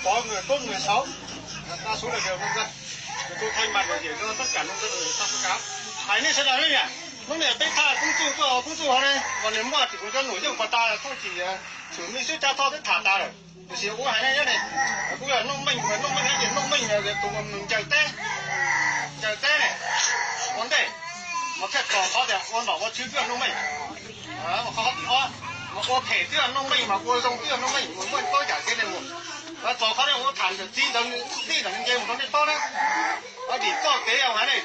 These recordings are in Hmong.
Có người tốt người xấu, ta số là đều nông dân. Thì tôi thay mặt đại diện cho tất cả nông dân ở xã Phước Cát. Hais nej sawv daws ne, hnub no peb thaj koob txuj tuaj koob txuj hov ne, mas nws muaj tsis kuv cov num yooj pas tas thauj tsis, tshwm me xwb tsab thoj twb tham tas lawm. Tiam sis ua hais nej nyob ne, kuv yog Nuj Meej, Nuj Meej ces Nuj Meej tus ncaws teb, ncaws teb ne, ua ntej, mas thiaj txog qhov tias ua nom ua tswv twb yog Nuj Meej, mas qhov tim ob, mas ua phem twb yog Nuj Meej, mas ua zoo twb yog Nuj Meej, mus muaj txob yam kev ne mus. Txog qhov nej ua tham ntawm txiv ntawd tij ntawm nce mus rau nej paub na. Vim txoj kev hais ne,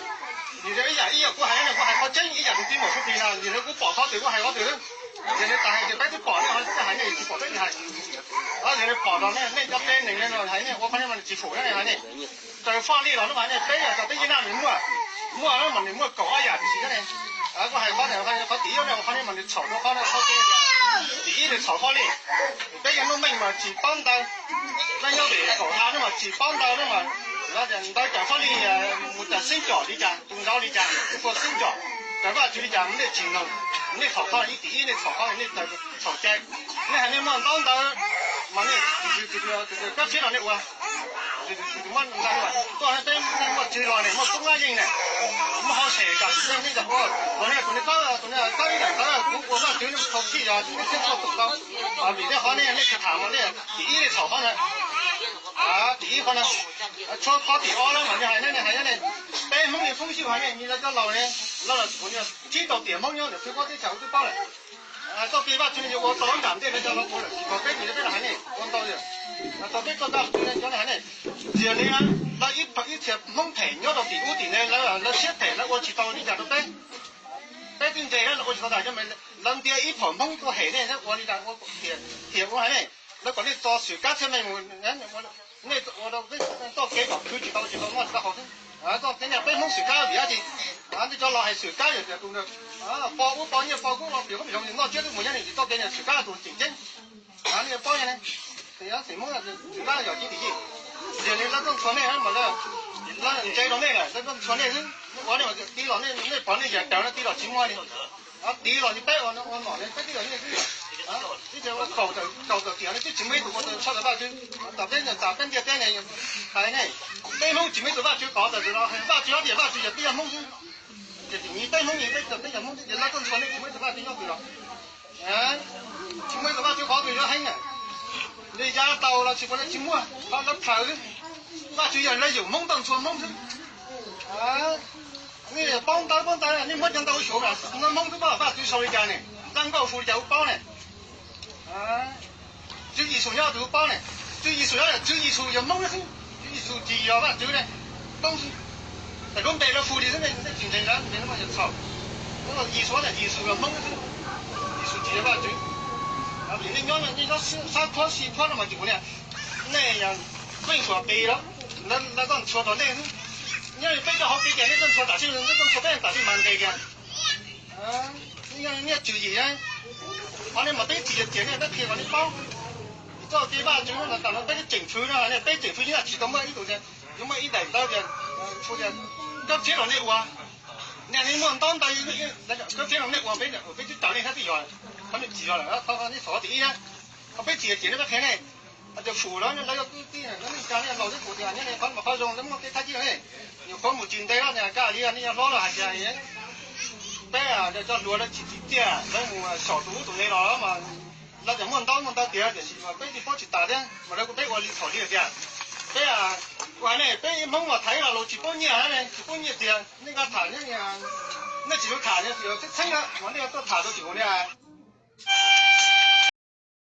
nim no ib yam ib yam kuv hais ne, kuv hais qhov tseeb ib yam tus txiv muam Suav Plig no, nim no kuv pom qhov twg kuv hais qhov twg. Yog nej tas hais tias peb twb pom nej ho hais nej tsis pom peb tsis hais. Yog nej pom los nej cov teb neeg no hais nej ua qhov nej mas tsis fum nej hais nej. Raws faj lij los hnub no hais nej peb yog cov teb yeej naj nws muaj, muaj mas nws muaj kaum ob yam tiam sis ne. Kuv hais qhov, qhov tim ib ne, qhov nej mas nws txhaum rau qhov no, tim ib nws txhaum faj lij. Peb yog Nuj Meej mas tsis paub ntawv, nej nyob pem kaum ha no mas tsis paub ntawv no mas, ntawv cawm faj lij, mus cawm xeeb com li cas, tus nraud li cas, tus ua xeeb com, cawm Vajtswv li cas, nej tsis noog, nej txhaum qhov ib, tim ib nej txhaum qhov nej txhaum cai. Nej hais nej muaj ntaub ntawv mas nej kab txhiab los nej ua, tuaj peb muaj tswv los ne, muaj koob lab yeej ne, muaj hauj sem kam nej ua, los nej tus ne kab, tus ne kab ib daim ntawv kuv ua Vajtswv nej thau txhij yog nej thiaj tuaj tum tau. Vim nej qhov nej, nej tsis tham mas nej tim ib nej txhaum qhov na, tim ib qhov na. Tshuav qhov tim ob lawm mas nej hais, nej hais ne, peb Hmoob li Hmoob xyum hais ne, lawv cov laus ne, lawv los kuv tsib tau tiam Hmoob nyob ntawm peb pob teb chaws kuv twb paub lawm. Txoj kev Vajtswv ne yuav ua tau nram ntej lawv cov laus ua lawm, tsis pom peb tus ne peb los hais ne ua ntau yog, txog peb txoj kev Vajtswv ne cov ne hais ne, tias li lawv ib txhia Hmoob phem nyob rau tim ub tim ne, lawv siab phem lawv ua tsis tau li cas rau peb. Peb twb ntse lawv ua tsis tau tas cov me, lawv ntiav ib phaum Hmoob tuaj hem nej ua li cas, tias ua hais ne, lawv kom nej tso xwm kab txhiab me mus, nej ua rau peb txoj kev kom khwv tsis tau, tsis tau noj tsis tau haus xwb. Txoj kev niaj peb Hmoob xwm kab vim dab tsi? Nej cov laus hais xwm kab yog tias tus pos ub pos nyiaj pos kub los piam kub zoov noj tsiab twb mus nyob ne, tsis txoj kev niaj xwm kab tus tseem ceeb. Nej paub ne, xwm Hmoob xwm kab yog tib tim yij. Yog li lawv tuaj ntxhua nej mas lawv ntse rau nej lawm, lawv tuaj ntxhua nej xwb. Nej ua nej mas tiv los nej pom nej yam raws no tiv los tsis muaj li. Tiv los li peb ua ua nom ne peb twb yog nej xwb. Ib txhia ua kaum tawm tiam ne twb tsis muaj ib tug ua tau tshaj tawm Vajtswv. Tam peb ntiaj teb ne, hais ne, peb Hmoob tsis muaj ib tug Vajtswv tod tawm no, Vajtswv hais tias Vajtswv yog tib yog Hmoob xwb. Ces tim nyiv peb Hmoob ne, peb txawm peb yog Hmoob xwb ces lawv tuaj ntxhua nej tsis muaj ib tug Vajtswv nyob twg los. Tsis muaj ib tug Vajtswv qhov twg yuav heev na. Li yav tau los tsis pom nej tsis muaj, qhov lawv plhaws xwb. Vajtswv yog lawv yum Hmoob tuaj ntxhua Hmoob xwb. Nej paub ntawv paub ntawv, nej muab cov ntawv ua xyuas, Hmoob twb paub Vajtswv sau li cas ne, Ntxhais Nkauj hu li cas kuj paub ne. Tswv Yexus nyob twg kuj paub ne. Tswv Yexus nyob, Tswv Yexus yog Hmoob xwb, Tswv Yexus tsis yog Vajtswv ne, Hmoob xwb. Tam lub npe lawv hu li xwb, nej tsis ntseeg lawv npe no mas yog txhaum. Yexus yog Hmoob xwb, Yexus tsis yog Vajtswv. Vim nej nyob nej nyob sab thuab si thuab no mas tsis kuv niam, nej yeej suav qis lawm, lawv tuaj ntxhua tau nej xwb. Nyob peb cov hauv kev ces nej tuaj ntxhua tam sim, nej tuaj ntxhua peb tam sim mas nqis kiag. Nej tswv yim, qhov nej mas peb tsis yog tias nej peb qhia kom nej paub. Txoj kev Vajtswv no tam no peb tseem fwv no, peb tseem fwv yeej tsis tau muaj ib tug, yuav muaj ib daim ntawv tias, tias kab txhiab los nej ua, nej muaj ntaub ntawv, kab txhiab los nej ua, peb peb twb raws nej thiab twb yog, qhov nej tsis yog lawm, qhov nej xav tias ib, qhov peb tsis yog tias nej peb qhia nej. Tias fum lawv, lawv yog kwv tij, lawv neej tsa, nej laus twb fum tias nyob qhov mas qhov zoo lawv muaj tej thaj yeeb ne. Nyuam qhuav mus tsis ntev los niag kaj li nej yog hlob los hais tias peb cov hluas lawv tsis tsim txiaj, lawv mus xyaum tus ub tus ne los mas lawv tias muaj ntaub muaj ntawv tiav tiam sis mas peb tsis paub tsis tas thiab mas lawv kuj peb ua li thaum li tias peb ua ne peb Hmoob mas tham ib lo lus tsis paub nyiaj ne, tsis paub nyiaj tiag, nej nqa tham, nej tsis tau tham, txheeb txheeb mas nej tuaj tham rau tim kuv ne.